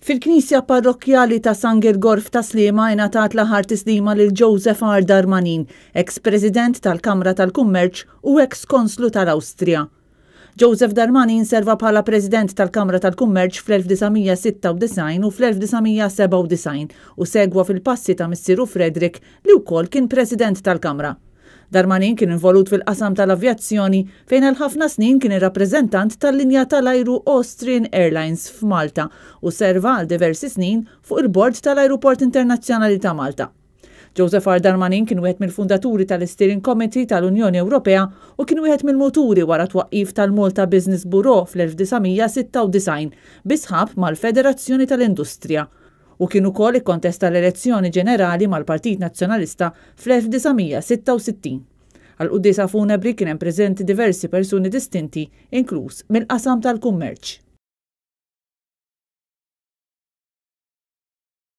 Fil-Knisja Parrokkjali ta' San Girgor f'Tas-Sliema ingħatat l-aħħar tislima lil Joseph R. Darmanin, eks President tal-Kamra tal-Kummerċ u eks Konslu tal-Awstrija. Joseph Darmanin serva bħala President tal-Kamra tal-Kummerċ fl-1996 u fl-1997 u segwa fil-passi ta' missieru Frederick li wkoll kien President tal-Kamra. Darmanin kien involut fil-qasam tal-avjazzjoni fejn għal ħafna snin kien ir-rappreżentant tal-linja tal-ajru Austrian Airlines f'Malta u serva għal diversi snin fuq il-bord tal-Ajruport Internazzjonali ta' Malta. Joseph R. Darmanin kien wieħed mill-fundaturi tal-Steering Committee tal-Unjoni Ewropea u kien wieħed mill-muturi wara t-twaqqif tal-Malta Business Bureau fl-1996 bi sħab mal-Federazzjoni tal-Industrija u kien ukoll ikkontesta l-elezzjoni ġenerali mal-Partit Nazzjonalista fl-1966. Għall-quddiesa funebri kien hemm preżenti diversi persuni distinti inkluż mill-qasam tal-kummerċ.